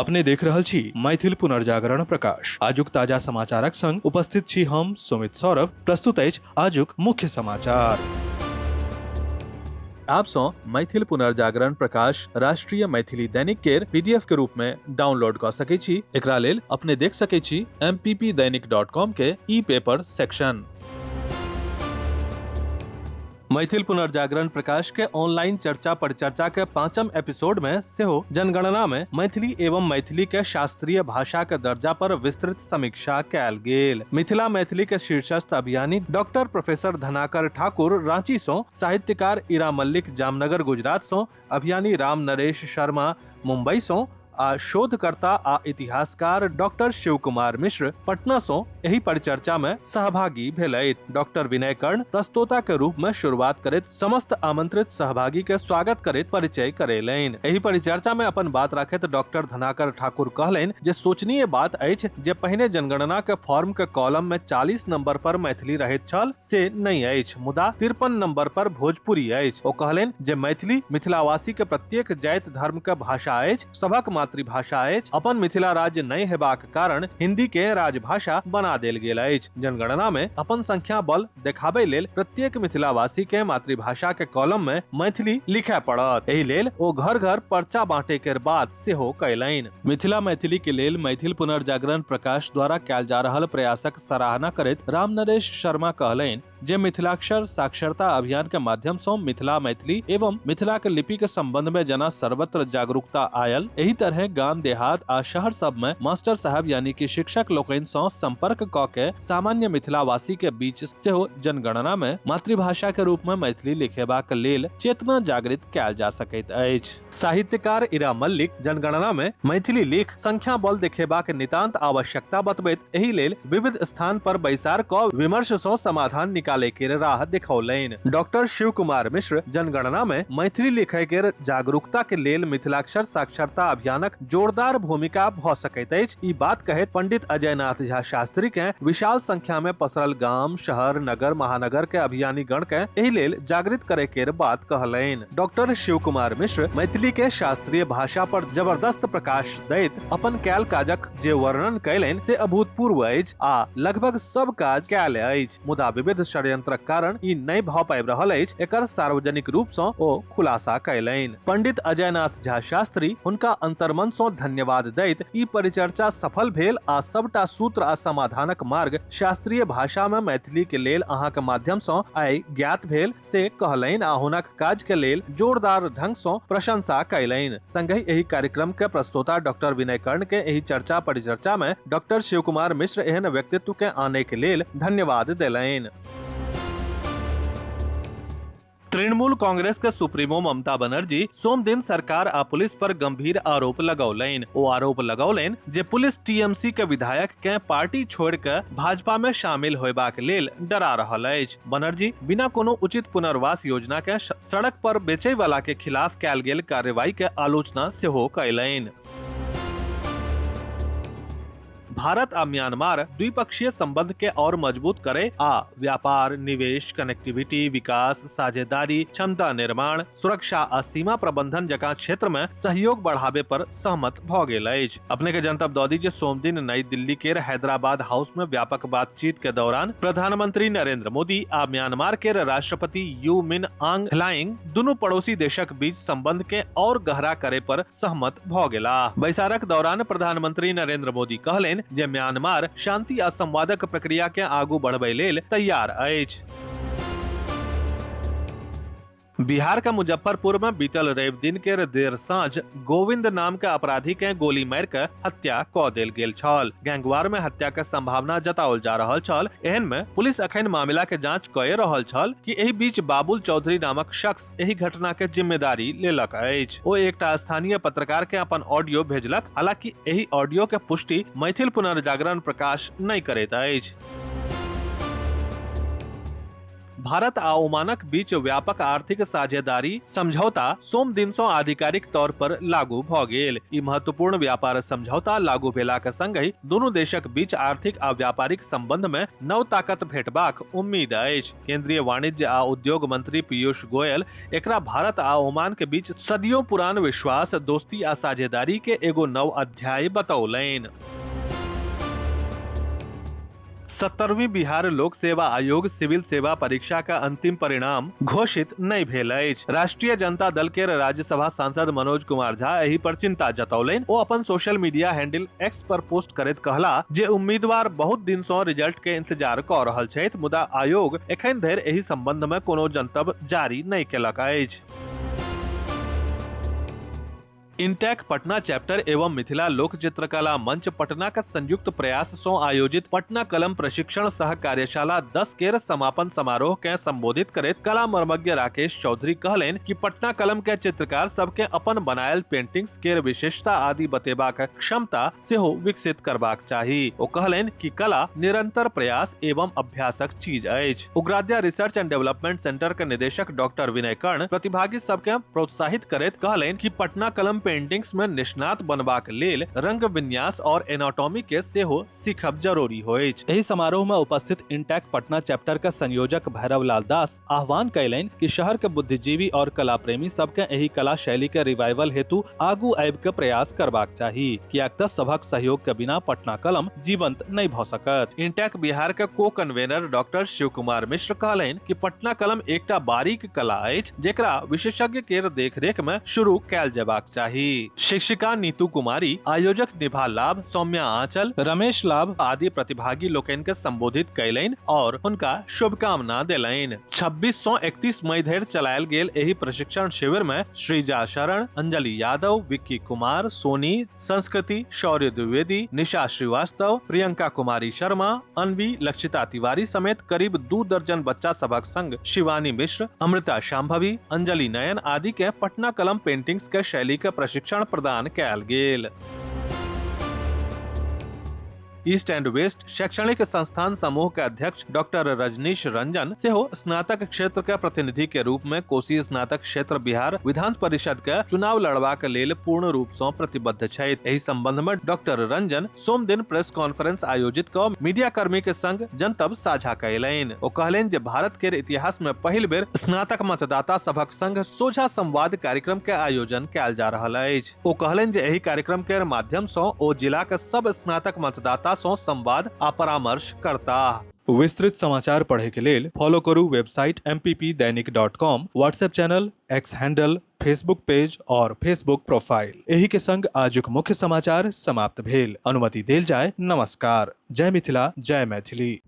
अपने देख रहल छी मैथिल पुनर्जागरण प्रकाश। आजुक ताजा समाचारक संग उपस्थित छी हम सुमित सौरभ। प्रस्तुत अछि आजुक मुख्य समाचार। आप सँ मैथिल पुनर्जागरण प्रकाश राष्ट्रीय मैथिली दैनिक केर पीडीएफ के रूप में डाउनलोड कऽ सकै छी। एकरा लेल अपने देख सकै छी mppdainik.com के ई पेपर सेक्शन। मैथिल पुनर्जागरण प्रकाश के ऑनलाइन चर्चा परिचर्चा के पांचम एपिसोड में सेहो जनगणना में मैथिली एवं मैथिली के शास्त्रीय भाषा के दर्जा पर विस्तृत समीक्षा कयल गेल। मिथिला मैथिली के शीर्षस्थ अभियानी डॉक्टर प्रोफेसर धनाकर ठाकुर रांची सं, साहित्यकार इरा मल्लिक जामनगर गुजरात सं, अभियानी राम नरेश शर्मा मुंबई सं आ शोधकर्ता आ इतिहासकार डॉक्टर शिव कुमार मिश्र पटना सं एहि परिचर्चा में सहभागी भेलथि। डॉक्टर विनय कर्ण प्रस्तोता के रूप में शुरुआत करैत समस्त आमंत्रित सहभागी के स्वागत करैत परिचय करेलनि। एहि परिचर्चा में अपन बात राखैत डॉक्टर धनाकर ठाकुर कहलनि जे सोचनीय बात अछि जे पहिने जनगणना के फॉर्म के कॉलम में 40 नंबर पर मैथिली रहैत छल से नहि अछि, मुदा 53 नंबर पर भोजपुरी अछि। ओ कहलनि जे मैथिली मिथिलावासी के प्रत्येक जाति धर्म के भाषा अछि, सभक मातृभाषा अछि। अपन मिथिला राज्य नहि हेबाक कारण हिंदी के राजभाषा बना देल गेल अछि। जनगणना में अपन संख्या बल देखाबे लेल प्रत्येक मिथिलावासी के मातृभाषा के कॉलम में मैथिली लिखे पड़त। एहि लेल ओ घर घर पर्चा बांटे के बात सेहो कयलनि। मिथिला मैथिली के लेल मैथिल पुनर्जागरण प्रकाश द्वारा कयल जा रहल प्रयासक सराहना करैत राम नरेश शर्मा कहलनि जे मिथिलाक्षर साक्षरता अभियान के माध्यम सं मिथिला मैथिली एवं मिथिला के लिपि के संबंध में जना सर्वत्र जागरूकता आयल, एहि तरह गाम देहात आ शहर सब में मास्टर साहब यानी कि शिक्षक लोकनि सं संपर्क क के सामान्य मिथिलावासी के बीच सेहो जनगणना में मातृभाषा के रूप में मैथिली लिखेबाक लेल चेतना जागृत कयल जा सकैत अछि। साहित्यकार इरा मल्लिक जनगणना में मैथिली लेख संख्या बल देखेबाक नितांत आवश्यकता बतबैत एहि लेल विविध स्थान पर बैसार क विमर्श सँ समाधान निकाले के राह देखौलनि। डॉक्टर शिव कुमार मिश्र जनगणना में मैथिली लिखय के जागरूकता के लेल मिथिलाक्षर साक्षरता अभियानक जोरदार भूमिका भ सकैत अछि, ई बात कहैत पंडित अजय नाथ झा शास्त्री के विशाल संख्या में पसरल गाम, शहर, नगर, महानगर के अभियानी गण के एहि लेल जागृत करे के बात कहलनि। डॉक्टर शिव कुमार मिश्र मैथिली के शास्त्रीय भाषा पर जबरदस्त प्रकाश दैत अपन कैल काजक जे वर्णन कयलनि से अभूतपूर्व अछि आ लगभग सब काज कैल अछि, मुदा विविध षड्यंत्रक कारण ई नहि भऽ पाबि रहल अछि, एकर सार्वजनिक रूप सँ ओ खुलासा कयलनि। पंडित अजयनाथ झा शास्त्री हुनका अंतर्मन सँ धन्यवाद दैत ई परिचर्चा सफल भेल आ सबटा सूत्र आ समाधानक मार्ग शास्त्रीय भाषा मे मैथिली के लेल अहाँक माध्यम सँ आइ ज्ञात भेल से कहलनि आ हुनक काज के लेल जोरदार ढंग सँ प्रशंसा कयलनि। संगहि एहि कार्यक्रम के प्रस्तोता डॉक्टर विनय कर्ण के एहि चर्चा परिचर्चा में डॉक्टर शिव कुमार मिश्र एहन व्यक्तित्व के आने के लेल धन्यवाद देलनि। तृणमूल कांग्रेस के सुप्रीमो ममता बनर्जी सोम दिन सरकार आ पुलिस पर गंभीर आरोप लगौलनि। ओ आरोप लगौलनि जे पुलिस टीएमसी के विधायक के पार्टी छोड़ के भाजपा में शामिल होयबाक लेल डरा रहल अछि। बनर्जी बिना कोनो उचित पुनर्वास योजना के सड़क पर बेचै वाला के खिलाफ कयल गेल कार्रवाई के आलोचना सेहो कयलनि। भारत आ म्यांमार द्विपक्षीय संबंध के और मजबूत करे आ व्यापार, निवेश, कनेक्टिविटी, विकास, साझेदारी, क्षमता निर्माण, सुरक्षा आ सीमा प्रबंधन जकाँ क्षेत्र में सहयोग बढ़ाबे पर सहमत भ गेल अछि। अपने के जनतब दऽ दी जे सोमदिन नई दिल्ली के हैदराबाद हाउस में व्यापक बातचीत के दौरान प्रधानमंत्री नरेंद्र मोदी आ म्यांमार के राष्ट्रपति you मिन आंग ह्लाइंग दुनू पड़ोसी देशक बीच संबंध के और गहरा करे पर सहमत भ गेलाह। बैसारक दौरान प्रधानमंत्री नरेंद्र मोदी कहलनि जे म्यांमार शांति आ संवादक प्रक्रिया के आगू बढ़बै लेल तैयार अछि। बिहार के मुजफ्फरपुर में बीतल रवि दिन के देर साँझ गोविंद नाम के अपराधी के गोली मारि के हत्या क देल गेल छल। गैंगवार में हत्या के संभावना जताओल जा रहल छल। एहन में पुलिस अखन मामला के जांच कए रहल छल कि एहि बीच बाबुल चौधरी नामक शख्स एहि घटना के जिम्मेदारी लेलक अछि। ओ एकटा स्थानीय पत्रकार के अपन ऑडियो भेजलक। हालांकि एहि ऑडियो के पुष्टि मैथिल पुनर्जागरण प्रकाश नहि करैत अछि। भारत आ ओमानक बीच व्यापक आर्थिक साझेदारी समझौता सोम दिन सँ आधिकारिक तौर पर लागू भऽ गेल। ई महत्वपूर्ण व्यापार समझौता लागू भेलाक संगहि दुनू देशक बीच आर्थिक आ व्यापारिक संबंध मे नव ताकत भेटबाक उम्मीद अछि। केंद्रीय वाणिज्य आ उद्योग मंत्री पीयूष गोयल एकरा भारत आ ओमान के बीच सदियों पुरान विश्वास, दोस्ती आ साझेदारी के एगो नव अध्याय बतौलनि। 70वीं बिहार लोक सेवा आयोग सिविल सेवा परीक्षा का अंतिम परिणाम घोषित नहि भेल अछि। राष्ट्रीय जनता दल के राज्यसभा सांसद मनोज कुमार झा एहि पर चिंता जतौलनि। ओ अपन सोशल मीडिया हैंडल एक्स पर पोस्ट करैत कहला जे उम्मीदवार बहुत दिन सँ रिजल्ट के इंतजार कऽ रहल छथि, मुदा आयोग एखन धरि एहि संबंध मे कोनो जनतब जारी नहि केलक अछि। इंटैक पटना चैप्टर एवं मिथिला लोक चित्रकला मंच पटना के संयुक्त प्रयास सं आयोजित पटना कलम प्रशिक्षण सह कार्यशाला 10 केर समापन समारोह के संबोधित करैत कला मर्मज्ञ राकेश चौधरी कहलनि कि पटना कलम के चित्रकार सबके अपन बनायल पेंटिंग्स केर विशेषता आदि बतेबाक क्षमता सेहो विकसित करबाक चाही। ओ कहलनि कि कला निरंतर प्रयास एवं अभ्यासक चीज अछि। Ugradya research and development centre के निदेशक डॉक्टर विनय कर्ण प्रतिभागी सबके प्रोत्साहित करैत कहलनि कि पटना कलम पेंटिंग्स में निष्णात बनबाक लेल रंग विन्यास और एनाटॉमी के सेहो सीखब जरूरी होइछ। एहि समारोह में उपस्थित इंटैक पटना चैप्टर के संयोजक भैरव लाल दास आह्वान कयलनि कि शहर के बुद्धिजीवी और कला प्रेमी सबके एहि कला शैली के रिवाइवल हेतु आगू आबि के प्रयास करबाक चाही, कियाक त सभक सहयोग के बिना पटना कलम जीवंत नहि भ सकत। इंटैक बिहार के को कन्वेनर डॉक्टर शिव कुमार मिश्र कहलनि कि पटना कलम एकटा बारीक कला अछि जेकरा विशेषज्ञ केर देखरेख में शुरू कयल जेबाक चाही। शिक्षिका नीतू कुमारी, आयोजक निभा लाभ, सौम्या आंचल, रमेश लाभ आदि प्रतिभागी लोकनि के संबोधित कयलनि और हुनका शुभकामना देलनि। 26 सँ 31 मई धरि चलायल गेल एहि प्रशिक्षण शिविर में श्रीजा शरण, अंजलि यादव, विक्की कुमार, सोनी, संस्कृति, शौर्य द्विवेदी, निशा श्रीवास्तव, प्रियंका कुमारी शर्मा, अनवी, लक्षिता तिवारी समेत करीब 2 दर्जन बच्चा सभक संग शिवानी मिश्र, अमृता शांभवी, अंजलि नयन आदि के पटना कलम पेंटिंग्स के शैली के प्रशिक्षण प्रदान कयल गेल। ईस्ट एंड वेस्ट शैक्षणिक संस्थान समूह के अध्यक्ष डॉक्टर रजनीश रंजन सेहो स्नातक क्षेत्र के प्रतिनिधि के रूप में कोसी स्नातक क्षेत्र बिहार विधान परिषद के चुनाव लड़बाक लेल पूर्ण रूप सँ प्रतिबद्ध छथि। एहि संबंध में डॉक्टर रंजन सोम दिन प्रेस कॉन्फ्रेंस आयोजित क मीडिया कर्मी के संग जनतब साझा कयलनि। ओ कहलनि जे भारत के इतिहास में पहिल बेर स्नातक मतदाता सभक संग सोझा संवाद कार्यक्रम के आयोजन कयल जा रहल अछि। ओ कहलनि जे एहि कार्यक्रम के माध्यम सँ ओ जिलाक सब स्नातक मतदाता सँ संवाद आ परामर्श करताह। विस्तृत समाचार पढ़े के लेल फॉलो करू website mppdainik.com, WhatsApp channel, X handle, Facebook page और फेसबुक प्रोफाइल। एही के संग आजुक मुख्य समाचार समाप्त भेल। अनुमति देल जाय। नमस्कार। जय मिथिला, जय मैथिली।